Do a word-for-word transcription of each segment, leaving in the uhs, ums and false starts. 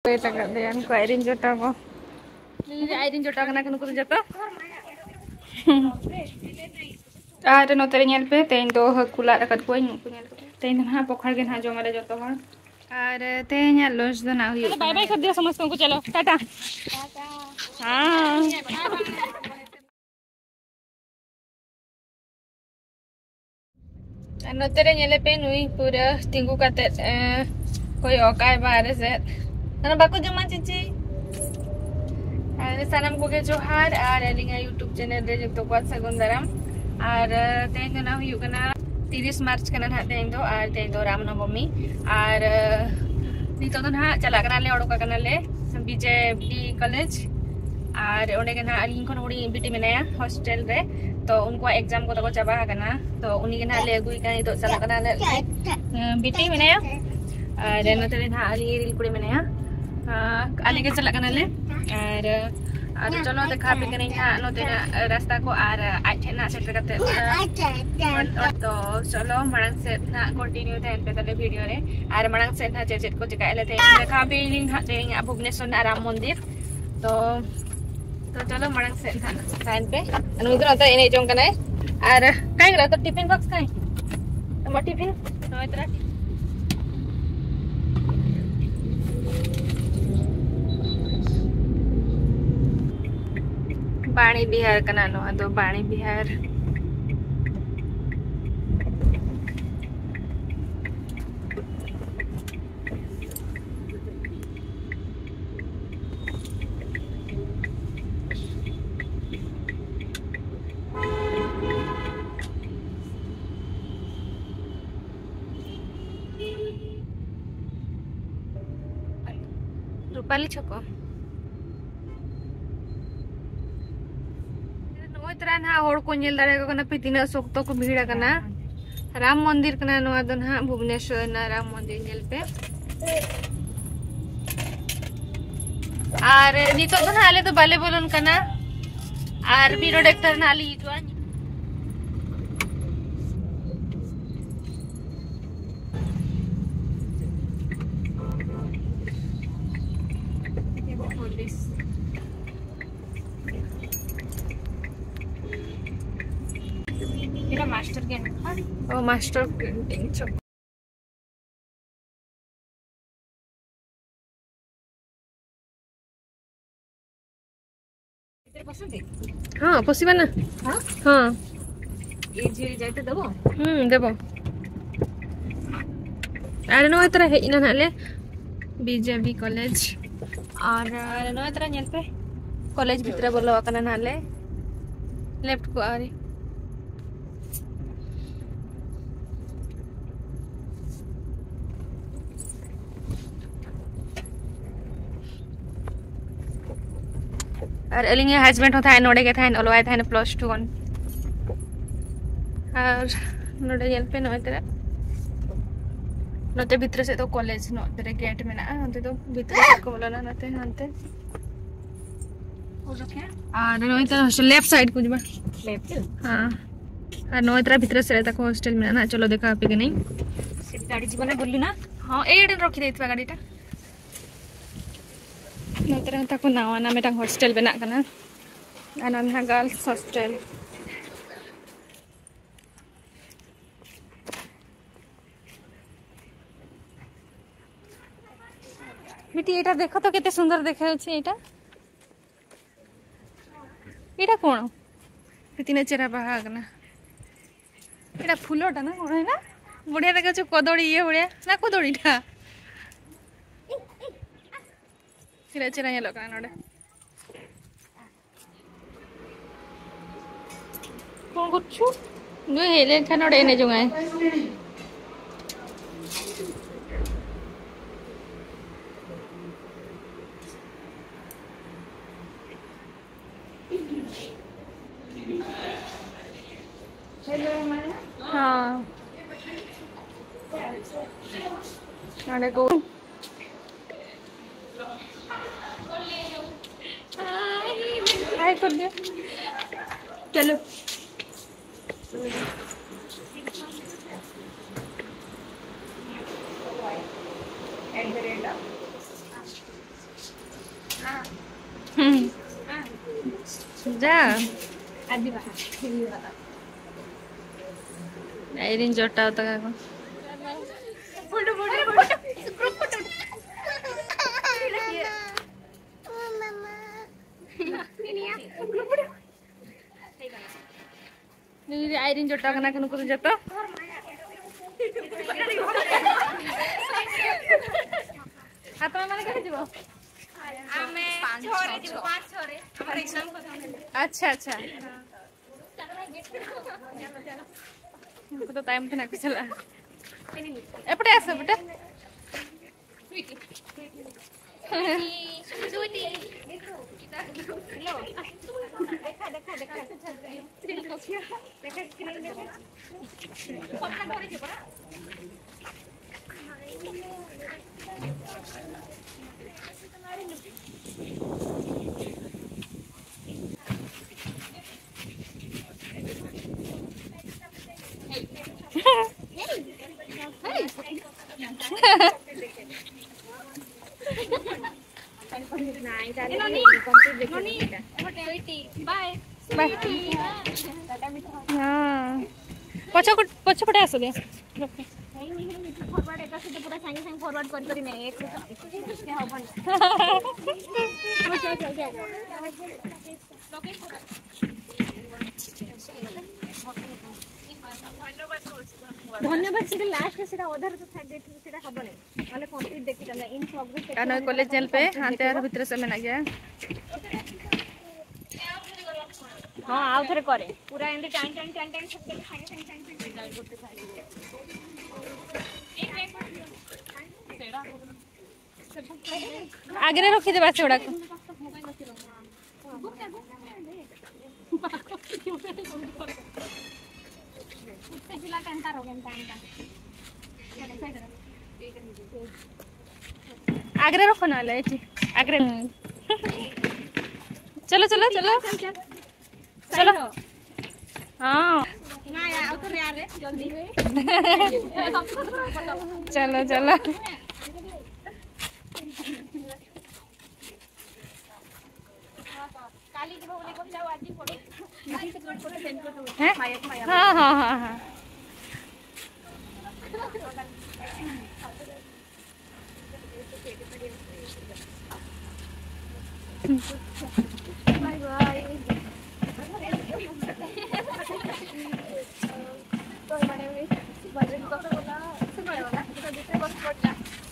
ᱚᱠᱚᱭ ᱛᱟᱠᱚ ᱫᱮᱭᱟᱱ ᱠᱚ ᱟᱭᱨᱤᱧ ᱡᱚᱴᱟᱣ ᱠᱚ᱾ ᱟᱭᱨᱤᱧ ᱡᱚᱴᱟᱣ ᱠᱟᱱᱟ ᱠᱚ ᱱᱩᱠᱩ ᱫᱚ ᱡᱚᱛᱚ᱾ ᱟᱨ ᱱᱚᱛᱮ ᱨᱮ ᱧᱮᱞ ᱯᱮ, ᱛᱮᱦᱮᱧ ᱫᱚ ᱦᱟᱹᱠᱩ ᱞᱟᱫ ᱟᱠᱟᱫ ᱠᱚᱣᱟᱧ᱾ ᱩᱱᱠᱩ ᱧᱮᱞ ᱠᱚᱯᱮ, ᱛᱮᱦᱮᱧ ᱫᱚ ᱱᱟᱦᱟᱜ ᱯᱚᱠᱷᱟᱲ ᱜᱮ ᱱᱟᱦᱟᱜ ᱡᱚᱢ ᱟᱞᱮ ᱡᱚᱛᱚ ᱦᱚᱲ᱾ ᱟᱨ ᱛᱮᱦᱮᱧᱟᱜ ᱞᱚᱡᱽ ᱫᱚ ᱱᱟᱦᱟᱜ ᱦᱩᱭᱩᱜ ᱵᱟᱭ ᱵᱟᱭ ᱠᱟᱱᱟ ᱠᱷᱟᱫᱤᱭᱟ ᱥᱚᱢᱚᱥᱛᱚ ᱠᱚ, ᱪᱚᱞᱚ ᱴᱟᱴᱟ᱾ ᱦᱮᱸ᱾ ᱟᱨ ᱱᱚᱛᱮ ᱨᱮ ᱧᱮᱞᱮ ᱯᱮ, ᱱᱩᱭ ᱯᱩᱨᱟᱹ ᱛᱤᱸᱜᱩ ᱠᱟᱛᱮᱫ, ᱮ, ᱠᱚᱭᱚᱜ ᱠᱟᱭ ᱵᱟᱦᱨᱮ ᱥᱮᱫ᱾ ᱚᱱᱟ ᱵᱟᱠᱚ ᱡᱚᱢᱟ ᱪᱤᱪᱤ᱾ ᱟᱨ ᱥᱟᱱᱟᱢ ᱠᱚᱜᱮ ᱡᱚᱦᱟᱨ, ᱟᱨ ᱟᱹᱞᱤᱧᱟᱜ YouTube channel ᱨᱮ ᱡᱚᱛᱚ ᱠᱚᱣᱟᱜ ᱥᱟᱹᱜᱩᱱ ᱫᱟᱨᱟᱢ᱾ ᱟᱨ, ᱮ, ᱛᱮᱦᱮᱧ ᱫᱚ ᱱᱟᱜ ᱦᱩᱭᱩᱜ ᱠᱟᱱᱟ ᱛᱤᱨᱤᱥ ᱢᱟᱨᱪ ᱠᱟᱱᱟ ᱱᱟᱜ ᱛᱮᱦᱮᱧ ᱫᱚ, ᱟᱨ ᱛᱮᱦᱮᱧ ᱫᱚ ᱨᱟᱢ ᱱᱚᱵᱚᱢᱤ᱾ ᱟᱨ, ᱮ, ᱱᱤᱛᱚᱜ ᱫᱚ ᱱᱟᱜ ᱪᱟᱞᱟᱜ ᱠᱟᱱᱟᱞᱮ, ᱚᱰᱚᱠ ᱟᱠᱟᱱᱟᱞᱮ ᱵᱤᱡᱮᱯᱤ ᱠᱚᱞᱮᱡᱽ᱾ ᱟᱨ ᱚᱸᱰᱮ ᱜᱮ ᱱᱟᱜ ᱟᱹᱞᱤᱧ ᱠᱷᱚᱱ ᱦᱩᱰᱤᱧ ᱵᱤᱴᱤ ᱢᱮᱱᱟᱭᱟ ᱦᱳᱥᱴᱮᱞ ᱨᱮ, ᱛᱚ ᱩᱱᱠᱩᱣᱟᱜ exam ᱠᱚᱫᱚ ᱠᱚ ᱪᱟᱵᱟ ᱟᱠᱟᱱᱟ, ᱛᱚ ᱩᱱᱤ ᱜᱮ ᱱᱟᱜ ᱞᱮ ᱟᱹᱜᱩᱭ ᱠᱟᱱᱟ᱾ ᱱᱤᱛᱚᱜ ᱪᱟᱞᱟᱜ ᱠᱟᱱᱟ ᱞᱮ, ᱮᱸ, ᱵᱤᱴᱤ ᱢᱮᱱᱟᱭᱟ, ᱟᱨ ᱱᱚᱛᱮ ᱨᱮ ᱱᱟᱜ ᱟᱹᱞᱤᱧ ᱨᱤᱱ ᱠᱩᱲᱤ ᱢᱮᱱᱟᱭᱟ᱾ ᱟᱸ, ᱟᱞᱮ ᱜᱮ ᱪᱟᱞᱟᱜ ᱠᱟᱱᱟᱞᱮ᱾ ᱟᱨ, ᱟᱨ ᱪᱚᱞᱚ ᱫᱮᱠᱷᱟᱣ ᱟᱯᱮ ᱠᱟᱹᱱᱟᱹᱧ ᱦᱟᱸᱜ ᱱᱚᱛᱮᱱᱟᱜ ᱨᱟᱥᱛᱟ ᱠᱚ, ᱟᱨ ᱟᱡ ᱴᱷᱮᱱ ᱱᱟᱜ ᱥᱮᱴᱮᱨ ᱠᱟᱛᱮ, ᱛᱚ ᱪᱚᱞᱚ ᱢᱟᱲᱟᱝ ᱥᱮᱫ ᱱᱟᱜ continue ᱛᱟᱦᱮᱱ ᱯᱮ ᱛᱟᱞᱮ video ᱨᱮ᱾ ᱟᱨ ᱢᱟᱲᱟᱝ ᱥᱮᱫ ᱱᱟᱜ ᱪᱮᱫ ᱪᱮᱫ ᱠᱚ ᱪᱮᱠᱟᱭᱮᱫ ᱞᱮ ᱛᱟᱦᱮᱸ ᱫᱮᱠᱷᱟᱣ ᱟᱯᱮ ᱱᱟᱜ ᱛᱮᱦᱮᱧᱟᱜ ᱵᱷᱩᱵᱽᱱᱮᱥᱚᱨ ᱨᱮᱱᱟᱜ ᱨᱟᱢ ᱢᱚᱱᱫᱤᱨ᱾ ᱛᱚ, ᱛᱚ ᱪᱚᱞᱚ ᱢᱟᱲᱟᱝ ᱥᱮᱫ ᱱᱟᱜ ᱛᱟᱦᱮᱱ ᱯᱮ᱾ ᱟᱨ ᱱᱩᱭ ᱫᱚ ᱱᱚᱛᱮ ᱮᱱᱮᱡ ᱡᱚᱝ ᱠᱟᱱᱟᱭ᱾ ᱟᱨ ᱠᱟᱭ ᱜᱮᱞᱟ ᱛᱚ ᱴᱤᱯᱷᱤᱱ ᱵᱚᱠᱥ ᱠᱟᱭ? ᱟᱢᱟᱜ ᱴᱤᱯᱷᱤᱱ? ᱱᱚᱜᱼᱚᱭ ᱛᱚᱨᱟ᱾ ᱵᱟᱬᱤ ᱵᱤᱦᱟᱨ ᱠᱟᱱᱟ ᱱᱚᱣᱟ ᱫᱚ, ᱵᱟᱬᱤ ᱵᱤᱦᱟᱨ᱾ ᱨᱩᱯᱟᱞᱤ ᱪᱷᱚᱠᱚ᱾ ᱱᱚᱜᱼᱚᱭ ᱛᱚᱨᱟ ᱱᱟᱦᱟᱜ ᱦᱚᱲ ᱠᱚ ᱧᱮᱞ ᱫᱟᱲᱮᱭᱟᱠᱚ ᱠᱟᱱᱟ ᱯᱮ, ᱛᱤᱱᱟᱹᱜ ᱥᱚᱠᱛᱚ ᱠᱚ ᱵᱷᱤᱲ ᱟᱠᱟᱱᱟ᱾ ᱨᱟᱢ ᱢᱚᱱᱫᱤᱨ ᱠᱟᱱᱟ ᱱᱚᱣᱟ ᱫᱚ ᱱᱟᱦᱟᱜ, ᱵᱷᱩᱵᱽᱱᱮᱥᱚᱨ ᱨᱮᱱᱟᱜ ᱨᱟᱢ ᱢᱚᱱᱫᱤᱨ ᱧᱮᱞ ᱯᱮ᱾ ᱟᱨ ᱱᱤᱛᱚᱜ ᱫᱚ ᱱᱟᱦᱟᱜ ᱟᱞᱮ ᱫᱚ ᱵᱟᱞᱮ ᱵᱚᱞᱚᱱ ᱠᱟᱱᱟ, ᱟᱨ ᱢᱤᱫ ᱰᱚᱸᱰᱮᱠ ᱛᱮ ᱱᱟᱦᱟᱜ ᱞᱮ ᱦᱤᱡᱩᱜᱼᱟ᱾ এটা মাস্টার ক্যান্টিন। ও, মাস্টার ক্যান্টিন। হ্যাঁ, পশিবা না। হ্যাঁ? হ্যাঁ। এই যে যাইতে দেবো? হুম, দেবো। ᱟᱨ ᱱᱚᱜᱼᱚᱭ ᱛᱚᱨᱟ ᱦᱮᱡ ᱮᱱᱟ ᱱᱟᱜ ᱞᱮ ᱵᱤ ᱡᱮ ᱵᱤ ᱠᱚᱞᱮᱡᱽ᱾ ᱟᱨ, ᱟᱨ ᱱᱚᱜᱼᱚᱭ ᱛᱚᱨᱟ ᱧᱮᱞ ᱯᱮ, ᱠᱚᱞᱮᱡᱽ ᱵᱷᱤᱛᱨᱤ ᱵᱚᱞᱚ ᱟᱠᱟᱱᱟ ᱱᱟᱜ ᱞᱮ᱾ ᱞᱮᱯᱷᱴ ᱠᱚ ᱟᱹᱣᱨᱤ᱾ ᱟᱨ ᱟᱹᱞᱤᱧᱤᱡ ᱦᱟᱥᱵᱮᱱᱰ ᱦᱚᱸ ᱛᱟᱦᱮᱸᱫ ᱱᱚᱰᱮ ᱜᱮ ᱛᱟᱦᱮᱸᱫ, ᱚᱞᱚᱜ ᱟᱭ ᱛᱟᱦᱮᱸᱫ ᱯᱞᱟᱥ ᱴᱩ ᱠᱷᱚᱱ᱾ ᱟᱨ ᱱᱚᱰᱮ ᱧᱮᱞ ᱯᱮ, ᱱᱚᱜᱼᱚᱭ ᱛᱚᱨᱟ ᱱᱚᱛᱮ ᱵᱷᱤᱛᱨᱤ ᱥᱮᱫ ᱫᱚ ᱠᱚᱞᱮᱡᱽ, ᱱᱚᱛᱮ ᱨᱮ ᱜᱮᱴ ᱢᱮᱱᱟᱜᱼᱟ, ᱱᱚᱛᱮ ᱫᱚ ᱵᱷᱤᱛᱨᱤ ᱥᱮᱫ ᱠᱚ ᱵᱚᱞᱚᱱᱟ, ᱱᱚᱛᱮ ᱦᱟᱱᱛᱮ᱾ ᱟᱨ ᱱᱚᱜᱼᱚᱭ ᱛᱚᱨᱟ ᱦᱳᱥᱴᱮᱞ ᱞᱮᱯᱷᱴ ᱥᱟᱭᱤᱰ ᱠᱚ ᱦᱤᱡᱩᱜᱼᱟ᱾ ᱞᱮᱯᱷᱴ? ᱦᱮᱸ᱾ ᱟᱨ ᱱᱚᱜᱼᱚᱭ ᱛᱚᱨᱟ ᱵᱷᱤᱛᱨᱤ ᱥᱮᱫ ᱨᱮ ᱛᱟᱠᱚ ᱦᱳᱥᱴᱮᱞ ᱢᱮᱱᱟᱜᱼᱟ, ᱱᱟᱜ ᱪᱚᱞᱚ ᱫᱮᱠᱷᱟᱣ ᱟᱯᱮ ᱠᱟᱹᱱᱟᱹᱧ᱾ ᱜᱟᱹᱰᱤ ᱡᱤᱵᱚᱱᱮ ᱵᱚᱞᱞᱤ ᱱᱟ? ᱦᱚᱸ, ᱮᱭ ᱨᱮ ᱨᱚᱠᱷᱤ ᱫᱮᱭᱤᱛᱤᱵᱟ ᱜᱟᱹᱰᱤᱴᱟ᱾ ᱱᱚᱛᱮ ᱨᱮ ᱛᱟᱠᱚ ᱱᱟᱣᱟ ᱱᱟᱣᱟ ᱢᱤᱫᱴᱟᱝ ᱦᱳᱥᱴᱮᱞ ᱵᱮᱱᱟᱜ ᱠᱟᱱᱟ, ᱟᱱᱟᱱᱦᱟ ᱜᱟᱨᱞᱥ ᱦᱳᱥᱴᱮᱞ᱾ ᱵᱤᱴᱤ, এটা দেখো তো, কেতে সুন্দর দেখা যাচ্ছে এটা। এটা কোন? ᱛᱤᱱᱟᱹᱜ ᱪᱮᱦᱨᱟ ᱵᱟᱦᱟ ᱟᱠᱟᱱᱟ᱾ ଏଇଟା ଫୁଲଟା ନା କଣ ଏଇଟା? ବଢିଆ ଦେଖାଯାଉଛି, କଦଳୀ ଇଏ ଭଳିଆ। ନା କଦଳୀଟା? ᱛᱤᱱᱟᱹᱜ ᱪᱮᱦᱨᱟ ᱧᱮᱞᱚᱜ ᱠᱟᱱᱟ ᱱᱚᱰᱮ᱾ ᱠᱚᱱ ᱠᱚᱨᱪᱷᱩ? ᱱᱩᱭ ᱦᱮᱡ ᱞᱮᱱᱠᱷᱟᱱ ᱱᱚᱰᱮ ᱮᱱᱮᱡ ᱡᱚᱝᱟᱭ᱾ ᱦᱮᱸ᱾ ᱱᱚᱰᱮ ᱠᱚ ᱦᱟᱭ ᱠᱚᱨ ᱫᱮ᱾ ᱪᱚᱞᱚ᱾ ᱦᱩᱸ᱾ ᱡᱟ᱾ ᱟᱹᱰᱤ ᱵᱟᱦᱟ᱾ ᱟᱡᱨᱤᱧ ᱡᱚᱴᱟᱣ ᱛᱟᱠᱟ ᱠᱚ᱾ ᱱᱩᱭ ᱟᱡᱨᱤᱧ ᱡᱚᱴᱟᱣ ᱠᱟᱱᱟ ᱠᱚ ᱱᱩᱠᱩ ᱫᱚ ᱡᱚᱛᱚ᱾ ᱟᱨ ᱛᱚᱵᱮ ᱢᱟᱱᱮ ᱠᱟᱱᱟ ᱡᱤᱵᱚ? ᱟᱢᱮ ᱪᱷᱚ ᱨᱮ ᱡᱤᱵᱚ, ᱯᱟᱸᱪ ᱪᱷᱚ ᱨᱮ᱾ ᱟᱢᱟᱜ exam ᱠᱷᱚᱛᱚᱢ ᱞᱮᱱᱟ᱾ ᱟᱪᱪᱷᱟ, ᱟᱪᱪᱷᱟ᱾ ᱩᱱᱠᱩ ᱫᱚ ᱛᱟᱭᱚᱢ ᱛᱮ ᱱᱟᱜ ᱠᱚ ᱪᱟᱞᱟᱜᱼᱟ᱾ ᱮᱯᱴᱮ ᱟᱥᱮ ᱵᱮᱴᱟ? Bye. ହଁ। ପଛ କୁ-, ପଛ ପଟେ ଆସ ବେ। ଫରୱାର୍ଡ, ଏକା ସହିତ ପୁରା ସାଙ୍ଗେ ସାଙ୍ଗେ ଫରୱାର୍ଡ କରିପାରିବି ନାହିଁ, ଏକ ସହିତ ହବନି। ଧନ୍ୟବାଦ, ସେଟା ଲାଷ୍ଟ, ସେଟା ଅଧାରେ ତ ଛାଡ଼ି ଦେଇଥିବୁ, ସେଟା ହବନି। ନହେଲେ କମ୍ପ୍ଲିଟ୍ ଦେଖିଥାନ୍ତା, ଇନ୍ ପ୍ରୋଗ୍ରେସ୍। ᱟᱨ ᱱᱚᱜᱼᱚᱭ ᱠᱚᱞᱮᱡᱽ ᱧᱮᱞ ᱯᱮ, ᱦᱟᱱᱛᱮ ᱟᱨ ᱵᱷᱤᱛᱨᱤ ᱥᱮᱫ ᱢᱮᱱᱟᱜ ᱜᱮᱭᱟ। ᱦᱚᱸ, ᱟᱣ ᱛᱷᱚᱨᱮ ᱠᱚᱨᱮ, ᱯᱩᱨᱟ ଏମିତି ଟାଣି ଟାଣି ଟାଣି ଟାଣି ଛାଡ଼ିଦେଲେ ସାଙ୍ଗେ ସାଙ୍ଗେ ସାଙ୍ଗେ ସାଙ୍ଗେ ରିଜଲ୍ଟ ଗୋଟେ ବାହାରିବ। ଆଗରେ ରଖିଦେବା ସେଗୁଡ଼ାକ। ଆଗରେ ରଖ ନହେଲେ ଏଠି। ଆଗରେ। ଚାଲ, ଚାଲ, ଚାଲ। ଚାଲ। ହଁ। ଚାଲ, ଚାଲ। ᱦᱮᱸ? ᱦᱮᱸ, ᱦᱮᱸ, ᱦᱮᱸ, ᱦᱮᱸ᱾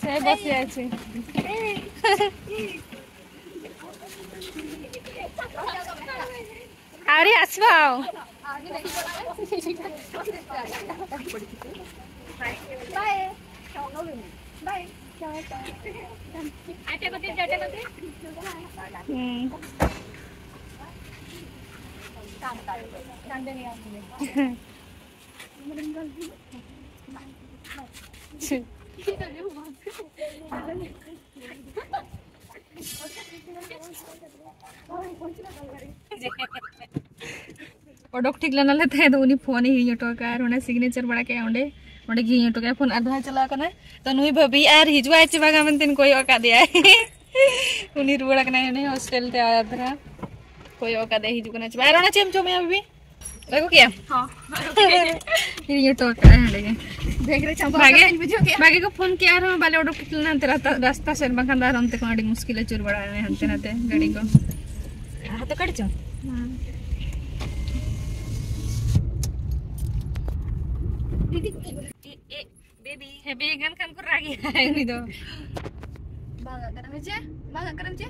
ᱥᱮ ᱵᱚᱥᱮ ᱟᱪᱷᱮ। ᱟᱹᱣᱨᱤ ᱟᱥᱵᱟᱣ। ᱦᱩᱸ। ᱚᱰᱚᱠ ᱴᱷᱤᱠ ᱞᱮᱱᱟᱞᱮ ᱛᱟᱦᱮᱸ ᱫᱚ, ᱩᱱᱤ ᱯᱷᱳᱱᱮ ᱦᱤᱲᱤᱧ ᱦᱚᱴᱚ ᱠᱟᱜᱼᱟ ᱟᱨ ᱚᱸᱰᱮ ᱥᱤᱜᱽᱱᱮᱪᱟᱨ ᱵᱟᱲᱟ ᱠᱮᱫᱼᱟ, ᱚᱸᱰᱮ, ᱚᱸᱰᱮ ᱜᱮ ᱦᱤᱲᱤᱧ ᱦᱚᱴᱚ ᱠᱟᱜᱼᱟ ᱯᱷᱳᱱ᱾ ᱟᱨ ᱫᱚᱦᱲᱟ ᱪᱟᱞᱟᱣ ᱠᱟᱱᱟᱭ᱾ ᱛᱚ ᱱᱩᱭ ᱵᱷᱟᱹᱵᱤ ᱟᱨ ᱦᱤᱡᱩᱜ ᱟᱭ ᱪᱮ ᱵᱟᱝᱟ ᱢᱮᱱᱛᱮ ᱠᱚᱭᱚᱜ ᱟᱠᱟᱫᱮᱭᱟᱭ᱾ ᱩᱱᱤ ᱨᱩᱣᱟᱹᱲ ᱟᱠᱟᱱᱟᱭ ᱦᱟᱱᱮ ᱦᱳᱥᱴᱮᱞ ᱛᱮ, ᱟᱨ ᱫᱚᱦᱲᱟ ᱠᱚᱭᱚᱜ ᱟᱠᱟᱫᱮᱭᱟᱭ ᱦᱤᱡᱩᱜ ᱠᱟᱱᱟ ᱪᱮ ᱵᱟᱝ᱾ ᱟᱨ ᱚᱱᱟ ᱪᱮᱫ ᱮᱢ ᱡᱚᱢᱮᱭᱟ ᱵᱷᱟᱹᱵᱤ? ᱟᱹᱜᱩ ᱠᱮᱭᱟ? ᱦᱚᱸ᱾ ᱦᱤᱲᱤᱧ ᱦᱚᱴᱚ ᱠᱟᱜᱼᱟ ᱦᱟᱸᱰᱮ ᱜᱮ᱾ ᱵᱮᱜᱽ ᱨᱮ ᱪᱟᱵᱟ ᱵᱷᱟᱜᱮ, ᱟᱠᱟᱫ ᱤᱧ ᱵᱩᱡᱷᱟᱹᱣ ᱠᱮᱜᱼᱟ᱾ ᱵᱷᱟᱜᱮ ᱠᱚ ᱯᱷᱳᱱ ᱠᱮᱜᱼᱟ ᱟᱨᱦᱚᱸ ᱵᱟᱞᱮ ᱚᱰᱚᱠ ᱴᱷᱤᱠ ᱞᱮᱱᱟ ᱦᱟᱱᱛᱮ ᱨᱟᱥᱛᱟ, ᱨᱟᱥᱛᱟ ᱥᱮᱫ, ᱵᱟᱝᱠᱷᱟᱱ ᱫᱚ ᱟᱨ ᱚᱱᱛᱮ ᱠᱷᱚᱱ ᱟᱹᱰᱤ ᱢᱩᱥᱠᱤᱞ ᱟᱹᱪᱩᱨ ᱵᱟᱲᱟ ᱞᱮᱱᱟ ᱦᱟᱱᱛᱮ ᱱᱟᱛᱮ ᱜᱟᱹᱰᱤ ᱠᱚ᱾ ᱦᱟᱛᱮ ᱠᱟᱹᱲᱤ ᱪᱚ? ᱦᱩᱸ᱾ ᱫᱤᱫᱤ ᱠᱚ ᱮ, ᱮ, ᱵᱮᱵᱤ᱾ ᱦᱮᱵᱤ ᱜᱟᱱ ᱠᱷᱟᱱ ᱠᱚ ᱨᱟᱜᱮᱜᱼᱟᱭ ᱩᱱᱤ ᱫᱚ᱾ ᱵᱟᱝ ᱟᱜ ᱠᱟᱱᱟ ᱢᱮᱪᱮ? ᱵᱟᱝ ᱟᱜ ᱠᱟᱱᱟ ᱢᱮᱪᱮ?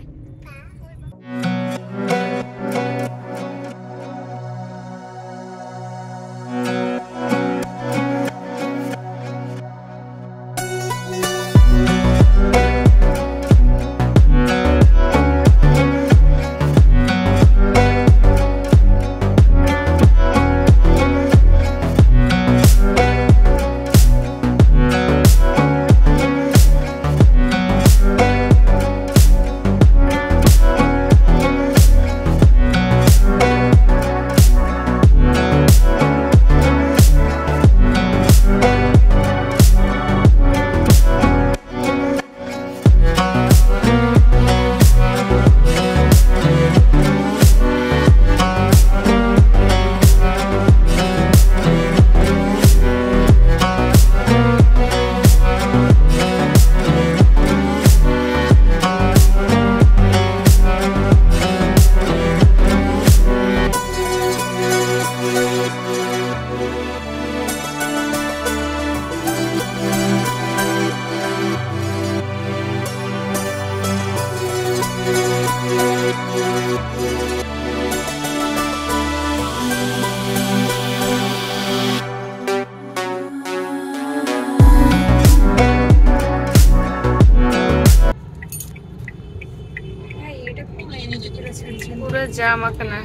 ᱯᱩᱨᱟᱹ ᱡᱟᱢ ᱟᱠᱟᱱᱟ᱾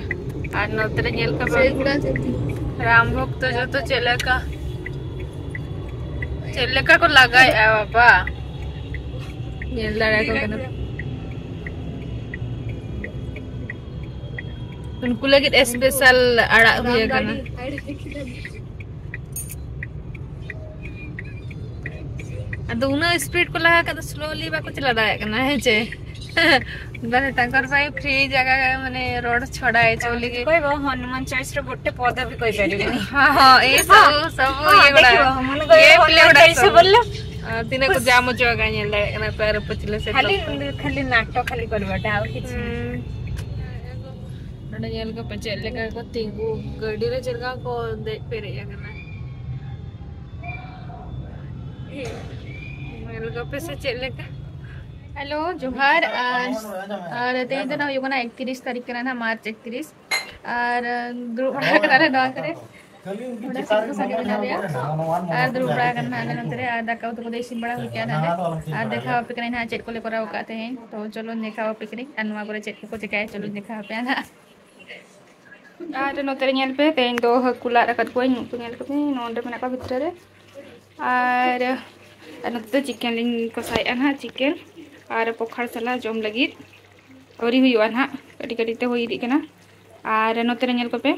ᱟᱨ ᱱᱚᱛᱮ ᱨᱮ ᱧᱮᱞ ᱠᱟᱜ ᱵᱮᱱ, ᱨᱟᱢ ᱵᱷᱚᱠᱛᱚ ᱡᱚᱛᱚ ᱪᱮᱫ ᱞᱮᱠᱟ, ᱪᱮᱫ ᱞᱮᱠᱟ ᱠᱚ ᱞᱟᱜᱟᱭᱮᱫᱼᱟ ᱵᱟᱵᱟ, ᱧᱮᱞ ᱫᱟᱲᱮᱭᱟᱠᱚ ᱠᱟᱱᱟ᱾ ᱩᱱᱠᱩ ᱞᱟᱹᱜᱤᱫ ᱥᱯᱮᱥᱟᱞ ᱟᱲᱟᱜ ᱦᱩᱭ ᱟᱠᱟᱱᱟ᱾ ᱟᱫᱚ ᱩᱱᱟᱹᱜ ᱥᱯᱤᱰ ᱠᱚ ᱞᱟᱜᱟ ᱠᱟᱫᱟ, ᱥᱞᱳᱞᱤ ᱵᱟᱠᱚ ᱪᱟᱞᱟᱣ ᱫᱟᱲᱮᱭᱟᱜ ᱠᱟᱱᱟ, ᱦᱮᱸ ᱪᱮ? ᱵᱟᱞᱮ ᱛᱟᱠᱚᱨ ᱵᱷᱟᱭ ᱯᱷᱨᱤ ᱡᱟᱭᱜᱟ ᱢᱟᱱᱮ ᱨᱚᱲ ᱪᱷᱚᱲᱟᱭ ᱪᱚᱞᱤ ᱜᱮ। କହିବ ହନୁମାନ ଚାଳିଶରେ ଗୋଟେ ପଦ ବି କହିପାରିବିନି। ହଁ, ହଁ, ଏଇ ସବୁ, ସବୁ ହଁ, ଇଏ ଗୁଡ଼ା। ଦେଖିବ, ମନେ କହିବ ଇଏ ହନୁମାନ ପ୍ଲେ ଗୁଡ଼ା ଚାଳିଶ ସବୁ। ବୋଲିଲ। ᱟᱨ ᱛᱤᱱᱟᱹᱜ ᱠᱚ ᱡᱟᱢ ᱦᱚᱪᱚ ᱟᱠᱟᱫ ᱧᱮᱞ ᱫᱟᱲᱮᱭᱟᱜ ᱠᱟᱱᱟ ᱯᱮ ᱟᱨ ᱯᱟᱹᱪᱷᱞᱟᱹ ᱥᱮᱫ ᱠᱷᱟᱹᱞᱤ, ᱫᱚ᱾ ᱠᱷᱟᱹᱞᱤ ᱱᱟᱴᱚ ᱠᱷᱟᱹᱞᱤ କରିବାଟା, ଆଉ କିଛି ନୁହେଁ। ᱦᱩᱸ। ᱱᱚᱰᱮ ᱧᱮᱞ ᱠᱚᱯᱮ ᱪᱮᱫ ᱞᱮᱠᱟ ᱠᱚ ᱛᱤᱸᱜᱩ, ᱜᱟᱹᱰᱤ ᱨᱮ ᱪᱮᱫ ᱞᱮᱠᱟ ᱠᱚ ᱫᱮᱡ ᱯᱮᱨᱮᱡ ᱟᱠᱟᱱᱟ। ᱧᱮᱞ ᱠᱚᱯᱮ ᱥᱮ ᱪᱮᱫ ᱞᱮᱠᱟ। ᱦᱮᱞᱳ, ᱡᱚᱦᱟᱨ। ᱟᱨ, ᱟᱨ ᱛᱮᱦᱮᱧ ᱫᱚ ᱱᱟᱜ ᱦᱩᱭᱩᱜ ᱠᱟᱱᱟ ᱮᱠᱛᱤᱨᱤᱥ ᱛᱟᱹᱨᱤᱠᱷ ᱠᱟᱱᱟ ᱱᱟᱜ, ᱢᱟᱨᱪ ᱮᱠᱛᱤᱨᱤᱥ᱾ ᱟᱨ ᱫᱩᱲᱩᱵ ᱵᱟᱲᱟ ᱠᱟᱱᱟᱞᱮ ᱱᱚᱣᱟ ᱠᱚᱨᱮ᱾ ᱱᱚᱰᱮ ᱥᱤᱴ ᱠᱚ ᱥᱟᱸᱜᱮ ᱢᱮᱱᱟᱜ ᱞᱮᱭᱟ᱾ ᱟᱨ ᱫᱩᱲᱩᱵ ᱵᱟᱲᱟ ᱠᱟᱱᱟ ᱱᱟᱜ ᱟᱞᱮ ᱱᱚᱛᱮ ᱨᱮ᱾ ᱟᱨ ᱫᱟᱠᱟ ᱩᱛᱩ ᱠᱚᱫᱚ ᱤᱥᱤᱱ ᱵᱟᱲᱟ ᱦᱩᱭ ᱠᱟᱱᱟ ᱱᱟᱜ᱾ ᱟᱨ ᱫᱮᱠᱷᱟᱣ ᱟᱯᱮ ᱠᱟᱹᱱᱟᱹᱧ ᱱᱟᱜ ᱪᱮᱫ ᱠᱚᱞᱮ ᱠᱚᱨᱟᱣ ᱟᱠᱟᱫ ᱛᱮᱦᱮᱧ᱾ ᱛᱚ ᱪᱚᱞᱚ ᱫᱮᱠᱷᱟᱣ ᱟᱯᱮ ᱠᱟᱹᱱᱟᱹᱧ᱾ ᱟᱨ ᱱᱚᱣᱟ ᱠᱚᱨᱮ ᱪᱮᱫ ᱠᱚᱠᱚ ᱪᱮᱠᱟᱭᱟ, ᱪᱚᱞᱚ ᱫᱮᱠᱷᱟᱣ ᱟᱯᱮᱭᱟ ᱱᱟᱜ᱾ ᱟᱨ ᱱᱚᱛᱮ ᱨᱮ ᱧᱮᱞ ᱯᱮ, ᱛᱮᱦᱮᱧ ᱫᱚ ᱦᱟᱹᱠᱩ ᱞᱟᱫ ᱟᱠᱟᱫ ᱠᱚᱣᱟᱧ᱾ ᱱᱩᱠᱩ ᱧᱮᱞ ᱠᱚᱯᱮ, ᱱᱚᱰᱮ ᱢᱮᱱᱟᱜ ᱠᱚᱣᱟ ᱵᱷᱤᱛᱨᱤ ᱨᱮ᱾ ᱟᱨ, ᱟᱨ ᱱᱚᱛᱮ ᱫᱚ ᱪᱤᱠᱮᱱ ᱞᱤᱧ ᱠᱚᱥᱟᱭᱮᱫᱼᱟ ᱱᱟᱦᱟᱜ, ᱪᱤᱠᱮᱱ ᱟᱨ ᱯᱚᱠᱷᱟᱲ ᱥᱟᱞᱟᱜ ᱡᱚᱢ ᱞᱟᱹᱜᱤᱫ᱾ ᱟᱹᱣᱨᱤ ᱦᱩᱭᱩᱜᱼᱟ ᱱᱟᱦᱟᱜ, ᱠᱟᱹᱴᱤᱡ ᱠᱟᱹᱴᱤᱡ ᱛᱮ ᱦᱩᱭ ᱤᱫᱤᱜ ᱠᱟᱱᱟ᱾ ᱟᱨ ᱱᱚᱛᱮ ᱨᱮ ᱧᱮᱞ ᱠᱚᱯᱮ,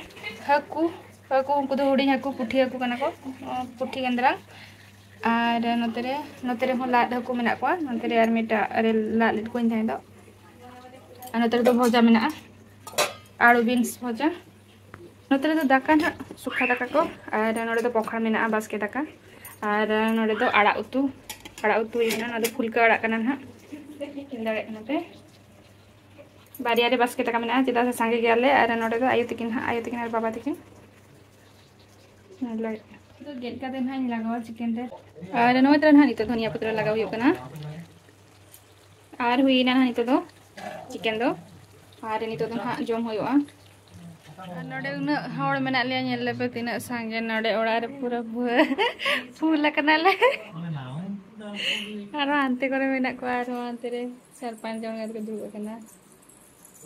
ᱦᱟᱹᱠᱩ, ᱦᱟᱹᱠᱩ, ᱩᱱᱠᱩ ᱫᱚ ᱦᱩᱰᱤᱧ ᱦᱟᱹᱠᱩ, ᱯᱩᱴᱷᱤ ᱦᱟᱹᱠᱩ ᱠᱟᱱᱟ ᱠᱚ, ᱯᱩᱴᱷᱤ ᱜᱮᱸᱫᱽᱨᱟ᱾ ᱟᱨ ᱱᱚᱛᱮ ᱨᱮ, ᱱᱚᱛᱮ ᱨᱮᱦᱚᱸ ᱞᱟᱫ ᱦᱟᱹᱠᱩ ᱢᱮᱱᱟᱜ ᱠᱚᱣᱟ᱾ ᱱᱚᱛᱮ ᱨᱮ ᱟᱨ ᱢᱤᱫᱴᱟᱜ ᱨᱮ ᱞᱟᱫ ᱞᱮᱫ ᱠᱚᱣᱟᱧ ᱛᱟᱦᱮᱸ ᱫᱚ᱾ ᱟᱨ ᱱᱚᱛᱮ ᱨᱮᱫᱚ ᱵᱷᱚᱡᱟ ᱢᱮᱱᱟᱜᱼᱟ, ᱟᱲᱩ ᱵᱤᱱᱥ ᱵᱷᱚᱡᱟ᱾ ᱱᱚᱛᱮ ᱨᱮᱫᱚ ᱫᱟᱠᱟ ᱱᱟᱦᱟᱜ, ᱥᱩᱠᱷᱟ ᱫᱟᱠᱟ ᱠᱚ, ᱟᱨ ᱱᱚᱰᱮ ᱫᱚ ᱯᱚᱠᱷᱟᱲ ᱢᱮᱱᱟᱜᱼᱟ, ᱵᱟᱥᱠᱮ ᱫᱟᱠᱟ, ᱟᱨ ᱱᱚᱰᱮ ᱫᱚ ᱟᱲᱟᱜ ᱩᱛᱩ, ᱟᱲᱟᱜ ᱩᱛᱩ ᱦᱩᱭ ᱠᱟᱱᱟ᱾ ᱱᱚᱣᱟ ᱫᱚ ᱯᱷᱩᱞᱠᱟᱹ ᱟᱲᱟᱜ ᱠᱟᱱᱟ ᱱᱟᱦᱟᱜ, ᱧᱮᱞ ᱫᱟᱲᱮᱭᱟᱜ ᱠᱟᱱᱟ ᱯᱮ᱾ ᱵᱟᱨᱭᱟ ᱨᱮ ᱵᱟᱥᱠᱮ ᱫᱟᱠᱟ ᱢᱮᱱᱟᱜᱼᱟ, ᱪᱮᱫᱟᱜ ᱥᱮ ᱥᱟᱸᱜᱮ ᱜᱮᱭᱟᱞᱮ᱾ ᱟᱨ ᱱᱚᱰᱮ ᱫᱚ ᱟᱭᱳ ᱛᱤᱠᱤᱱ ᱦᱟᱸᱜ, ᱟᱭᱳ ᱛᱤᱠᱤᱱ ᱟᱨ ᱵᱟᱵᱟ ᱛᱤᱠᱤᱱ᱾ ᱧᱮᱞ ᱫᱟᱲᱮᱭᱟᱜ ᱠᱟᱱᱟ᱾ ᱫᱚ ᱜᱮᱫ ᱠᱟᱛᱮ ᱱᱟᱦᱟᱜ ᱤᱧ ᱞᱟᱜᱟᱣᱟ ᱪᱤᱠᱮᱱ ᱨᱮ᱾ ᱟᱨ ᱱᱚᱜᱼᱚᱭ ᱛᱚ ᱱᱟᱦᱟᱜ ᱱᱤᱛᱚᱜ ᱫᱷᱚᱱᱤᱭᱟ ᱯᱟᱛᱲᱟ ᱞᱟᱜᱟᱣ ᱦᱩᱭᱩᱜ ᱠᱟᱱᱟ᱾ ᱟᱨ ᱦᱩᱭᱱᱟ ᱱᱟᱦᱟᱜ ᱱᱤᱛᱚᱜ ᱫᱚ ᱪᱤᱠᱮᱱ ᱫᱚ᱾ ᱟᱨ ᱱᱤᱛᱚᱜ ᱫᱚ ᱱᱟᱦᱟᱜ ᱡᱚᱢ ᱦᱩᱭᱩᱜᱼᱟ᱾ ᱟᱨ ᱱᱚᱰᱮ ᱩᱱᱟᱹᱜ ᱦᱚᱲ ᱢᱮᱱᱟᱜ ᱞᱮᱭᱟ, ᱧᱮᱞ ᱞᱮᱯᱮ ᱛᱤᱱᱟᱹᱜ ᱥᱟᱸᱜᱮ ᱱᱚᱰᱮ ᱚᱲᱟᱜ ᱨᱮ ᱯᱩᱨᱟᱹ ᱵᱷᱩ-, ᱯᱷᱩᱞ ᱟᱠᱟᱱᱟᱞᱮ᱾ ᱟᱨᱦᱚᱸ ᱦᱟᱱᱛᱮ ᱠᱚᱨᱮ ᱢᱮᱱᱟᱜ ᱠᱚᱣᱟ, ᱟᱨᱦᱚᱸ ᱦᱟᱱᱛᱮ ᱨᱮ ᱪᱟᱨ ᱯᱟᱸᱪ ᱡᱚᱱ ᱜᱟᱱ ᱠᱚ ᱫᱩᱲᱩᱵ ᱟᱠᱟᱱᱟ᱾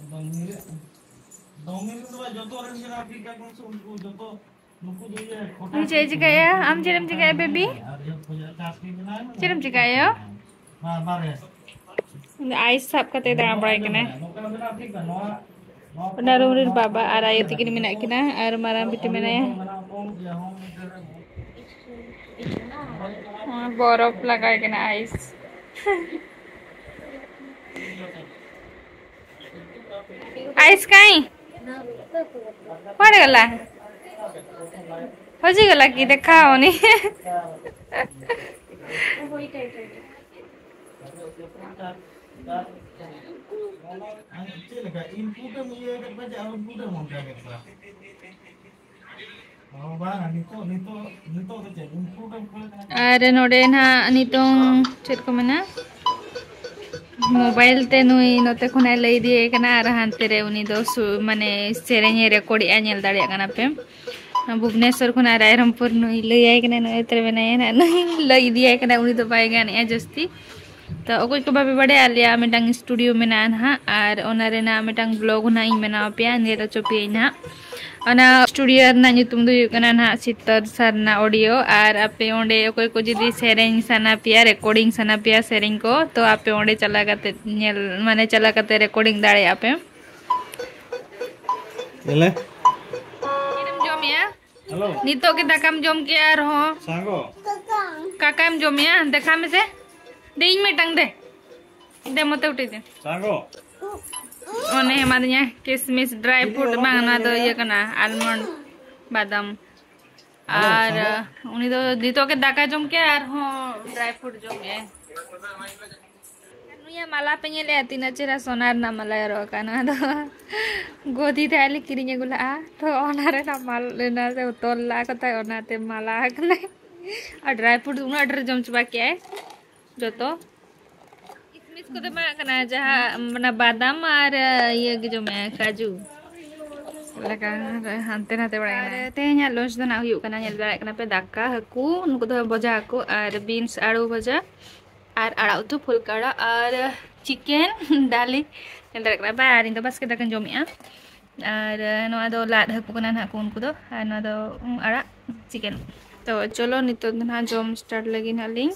ᱫᱚᱝ ᱨᱮ ᱫᱚ ᱡᱚᱛᱚ ᱨᱮᱱ ᱜᱮ ᱟᱯᱷᱨᱤᱠᱟ ᱠᱚ ᱥᱮ ᱩᱱᱠᱩ ᱡᱚᱛᱚ ᱱᱩᱠᱩ ᱫᱚ ᱤᱭᱟᱹ ᱠᱷᱚᱴᱟ ᱩᱱᱤ ᱪᱮᱫ ᱮ ᱪᱤᱠᱟᱹᱭᱟ? ᱟᱢ ᱪᱮᱫ ᱮᱢ ᱪᱤᱠᱟᱹᱭᱟ, ᱵᱮᱵᱤ? ᱟᱨ ᱤᱭᱟᱹ ᱠᱚ ᱪᱟᱥ ᱜᱮ ᱢᱮᱱᱟᱭᱟ᱾ ᱪᱮᱫ ᱮᱢ ᱪᱤᱠᱟᱹᱭᱟ? ᱵᱟᱨ ᱵᱟᱨ ᱨᱮ᱾ ᱩᱱᱤ ᱟᱭᱤᱥ ᱥᱟᱵ ᱠᱟᱛᱮ ᱫᱟᱬᱟ ᱵᱟᱲᱟᱭ ᱠᱟᱱᱟᱭ᱾ ᱱᱚᱝᱠᱟ ᱢᱮᱱᱟᱜᱼᱟ ᱟᱯᱷᱨᱤᱠᱟ ᱱᱚᱣᱟ ᱚᱱᱟ ᱨᱩᱢ ᱨᱮᱱ ᱵᱟᱵᱟ ᱟᱨ ᱟᱭᱳ ᱛᱟᱹᱠᱤᱱ ᱢᱮᱱᱟᱜ ᱠᱤᱱᱟ ᱟᱨ ᱢᱟᱨᱟᱝ ᱵᱤᱴᱤ ᱢᱮᱱᱟᱭᱟ᱾ ᱵᱚᱨᱚᱯᱷ ᱞᱟᱜᱟᱭ ᱠᱟᱱᱟ, ᱟᱭᱤᱥ᱾ ᱟᱭᱤᱥ ᱠᱟᱹᱧ ᱚᱠᱟᱨᱮ ᱜᱟᱞᱟ? ᱦᱚᱡᱤ ᱜᱟᱞᱟ ᱠᱤ ᱫᱮᱠᱷᱟᱣ ᱩᱱᱤ᱾ ᱪᱮᱫ ᱞᱮᱠᱟ? ᱤᱱᱯᱩᱴ ᱮᱢ ᱤᱭᱟᱹ ᱠᱮᱫ ᱠᱚᱣᱟ ᱡᱮ ᱟᱨ ᱤᱱᱯᱩᱴ ᱮᱢ ᱚᱱᱠᱟ ᱠᱮᱫ ᱠᱚᱣᱟ? ᱚ, ᱵᱟᱝ, ᱱᱤᱛᱚᱜ, ᱱᱤᱛᱚᱜ, ᱱᱤᱛᱚᱜ ᱫᱚ ᱪᱮᱫ? ᱤᱱᱯᱩᱴ ᱮᱢ ᱠᱷᱚᱡ ᱠᱟᱱᱟ? ᱟᱨ ᱱᱚᱰᱮ ᱱᱟᱦᱟᱜ ᱱᱤᱛᱚᱝ ᱪᱮᱫ ᱠᱚ ᱢᱮᱱᱟ, ᱢᱳᱵᱟᱭᱤᱞ ᱛᱮ ᱱᱩᱭ ᱱᱚᱛᱮ ᱠᱷᱚᱱᱟᱜ ᱞᱟᱹᱭ ᱤᱫᱤᱭᱟᱭ ᱠᱟᱱᱟ ᱟᱨ ᱦᱟᱱᱛᱮ ᱨᱮ ᱩᱱᱤ ᱫᱚ ᱥᱩ-, ᱢᱟᱱᱮ ᱥᱮᱨᱮᱧ ᱮ ᱨᱮᱠᱚᱨᱰᱮᱜᱼᱟ, ᱧᱮᱞ ᱫᱟᱲᱮᱭᱟᱜ ᱠᱟᱱᱟ ᱯᱮ᱾ ᱵᱷᱩᱵᱽᱱᱮᱥᱚᱨ ᱠᱷᱚᱱᱟᱜ ᱨᱟᱭᱨᱚᱝᱯᱩᱨ ᱱᱩᱭ ᱞᱟᱹᱭᱟᱭ ᱠᱟᱱᱟ, ᱱᱩᱭ ᱛᱮ ᱢᱮᱱᱟᱭᱟ ᱱᱟᱦᱟᱜ, ᱱᱩᱭ ᱞᱟᱹᱭ ᱤᱫᱤᱭᱟᱭ ᱠᱟᱱᱟ, ᱩᱱᱤ ᱫᱚ ᱵᱟᱭ ᱜᱟᱱᱮᱜᱼᱟ ᱡᱟᱹᱥᱛᱤ᱾ ᱛᱚ ᱚᱠᱚᱭ ᱠᱚ ᱵᱟᱯᱮ ᱵᱟᱲᱟᱭᱟ, ᱟᱞᱮᱭᱟᱜ ᱢᱤᱫᱴᱟᱝ ᱥᱴᱩᱰᱤᱭᱳ ᱢᱮᱱᱟᱜᱼᱟ ᱱᱟᱦᱟᱜ, ᱟᱨ ᱚᱱᱟ ᱨᱮᱱᱟᱜ ᱢᱤᱫᱴᱟᱝ ᱵᱞᱚᱜᱽ ᱱᱟᱦᱟᱜ ᱤᱧ ᱵᱮᱱᱟᱣ ᱟᱯᱮᱭᱟ, ᱧᱮᱞ ᱦᱚᱪᱚ ᱯᱮᱭᱟᱹᱧ ᱱᱟᱦᱟᱜ᱾ ᱚᱱᱟ ᱥᱴᱩᱰᱤᱭᱳ ᱨᱮᱱᱟᱜ ᱧᱩᱛᱩᱢ ᱫᱚ ᱦᱩᱭᱩᱜ ᱠᱟᱱᱟ ᱱᱟᱦᱟᱜ ᱥᱤᱛᱟᱹᱨ ᱥᱟᱨᱱᱟ ᱚᱰᱤᱭᱳ᱾ ᱟᱨ ᱟᱯᱮ ᱚᱸᱰᱮ ᱚᱠᱚᱭ ᱠᱚ ᱡᱩᱫᱤ ᱥᱮᱨᱮᱧ ᱥᱟᱱᱟ ᱯᱮᱭᱟ, ᱨᱮᱠᱚᱨᱰᱤᱝ ᱥᱟᱱᱟ ᱯᱮᱭᱟ ᱥᱮᱨᱮᱧ ᱠᱚ, ᱛᱚ ᱟᱯᱮ ᱚᱸᱰᱮ ᱪᱟᱞᱟᱣ ᱠᱟᱛᱮ ᱧᱮᱞ, ᱢᱟᱱᱮ ᱪᱟᱞᱟᱣ ᱠᱟᱛᱮ ᱨᱮᱠᱚᱨᱰᱤᱝ ᱫᱟᱲᱮᱭᱟᱜᱼᱟ ᱯᱮ᱾ ᱮᱞᱮ? ᱪᱮᱫ ᱮᱢ ᱡᱚᱢᱮᱜᱼᱟ? ᱦᱮᱞᱳ᱾ ᱱᱤᱛᱚᱜ ᱜᱮ ᱫᱟᱠᱟᱢ ᱡᱚᱢ ᱠᱮᱜᱼᱟ ᱟᱨᱦᱚᱸ? ᱥᱟᱸᱜᱚ᱾ ᱠᱟᱠᱟᱢ ᱡᱚᱢᱮᱜᱼᱟ? ᱫᱮᱠᱷᱟ ᱢᱮᱥᱮ᱾ ᱫᱮ, ᱤᱧ ᱢᱤᱫᱴᱟᱝ ᱫᱮ᱾ ᱫᱮ, ᱢᱚᱛᱮ ᱩᱴᱤ ᱫᱮ᱾ ᱥᱟᱸᱜᱚ᱾ ᱚᱱᱮ ᱮᱢᱟᱫᱤᱧᱟ ᱠᱤᱥᱢᱤᱥ, ᱰᱨᱟᱭ ᱯᱷᱨᱩᱴ ᱵᱟᱝ, ᱚᱱᱟ ᱫᱚ ᱤᱭᱟᱹ ᱠᱟᱱᱟ, ᱟᱞᱢᱚᱱᱰ, ᱵᱟᱫᱟᱢ᱾ ᱦᱮᱞᱳ, ᱟᱨ ᱥᱟᱸᱜᱚ᱾ ᱩᱱᱤ ᱫᱚ ᱱᱤᱛᱚᱜ ᱜᱮ ᱫᱟᱠᱟ ᱡᱚᱢ ᱠᱮᱜᱼᱟ, ᱟᱨᱦᱚᱸ ᱰᱨᱟᱭ ᱯᱷᱨᱩᱴ ᱡᱚᱢᱮᱜᱼᱟᱭ᱾ ᱱᱩᱭᱟᱜ ᱢᱟᱞᱟ ᱯᱮ ᱧᱮᱞᱮᱜᱼᱟ, ᱛᱤᱱᱟᱹᱜ ᱪᱮᱦᱨᱟ ᱥᱚᱱᱟ ᱨᱮᱱᱟᱜ ᱢᱟᱞᱟᱭ ᱦᱚᱨᱚᱜ ᱟᱠᱟᱫ᱾ ᱱᱚᱣᱟ ᱫᱚ ᱜᱚᱫᱤ ᱛᱟᱭ ᱞᱮ ᱠᱤᱨᱤᱧ ᱟᱹᱜᱩ ᱞᱟᱜᱼᱟ, ᱛᱚ ᱚᱱᱟ ᱨᱮᱱᱟᱜ ᱢᱟᱞ-, ᱚᱱᱟ ᱨᱮ ᱛᱚᱞ ᱞᱟᱜ ᱠᱚ ᱛᱟᱭ, ᱚᱱᱟᱛᱮ ᱢᱟᱞᱟ ᱟᱠᱟᱱᱟᱭ᱾ ᱟᱨ ᱰᱨᱟᱭ ᱯᱷᱨᱩᱴ ᱩᱱᱟᱹᱜ ᱰᱷᱮᱨ ᱡᱚᱢ ᱪᱟᱵᱟ ᱠᱮᱜᱼᱟᱭ ᱡᱚᱛᱚ᱾ ᱠᱤᱥᱢᱤᱥ ᱠᱚᱫᱚ ᱵᱟᱝ ᱠᱟᱱᱟ, ᱡᱟᱦᱟᱸ ᱚᱱᱟ ᱵᱟᱫᱟᱢ ᱟᱨ ᱤᱭᱟᱹ ᱜᱮ ᱡᱚᱢᱮᱜᱼᱟᱭ, ᱠᱟᱡᱩ᱾ ᱞᱮᱠᱟ ᱦᱟᱱᱛᱮ ᱱᱟᱛᱮ ᱵᱟᱲᱟᱭ ᱠᱟᱱᱟ᱾ ᱟᱨ ᱛᱮᱦᱮᱧᱟᱜ ᱞᱚᱧᱪ ᱫᱚ ᱱᱟᱜ ᱦᱩᱭᱩᱜ ᱠᱟᱱᱟ, ᱧᱮᱞ ᱫᱟᱲᱮᱭᱟᱜ ᱠᱟᱱᱟ ᱯᱮ, ᱫᱟᱠᱟ, ᱦᱟᱹᱠᱩ, ᱱᱩᱠᱩ ᱫᱚ ᱵᱷᱚᱡᱟ ᱦᱟᱹᱠᱩ, ᱟᱨ ᱵᱤᱱᱥ ᱟᱹᱲᱩ ᱵᱷᱚᱡᱟ᱾ ᱟᱨ ᱟᱲᱟᱜ ᱩᱛᱩ, ᱯᱷᱩᱞᱠᱟ ᱟᱲᱟᱜ ᱟᱨ ᱪᱤᱠᱮᱱ ᱰᱟᱞᱤ᱾ ᱧᱮᱞ ᱫᱟᱲᱮᱭᱟᱜ ᱠᱟᱱᱟ ᱯᱮ, ᱟᱨ ᱤᱧ ᱫᱚ ᱵᱟᱥᱠᱮ ᱫᱟᱠᱟᱧ ᱡᱚᱢᱮᱜᱼᱟ᱾ ᱟᱨ ᱱᱚᱣᱟ ᱫᱚ ᱞᱟᱫ ᱦᱟᱹᱠᱩ ᱠᱟᱱᱟ ᱱᱟᱦᱟᱜ ᱠᱚ ᱩᱱᱠᱩ ᱫᱚ, ᱟᱨ ᱱᱚᱣᱟ ᱫᱚ ᱩᱢ, ᱟᱲᱟᱜ ᱪᱤᱠᱮᱱ᱾ ᱛᱚ ᱪᱚᱞᱚ, ᱱᱤᱛᱚᱜ ᱫᱚ ᱱᱟᱦᱟᱜ ᱡᱚᱢ ᱥᱴᱟᱨᱴ ᱞᱟᱹᱜᱤᱫ ᱱᱟᱦᱟᱜ ᱞᱤᱧ᱾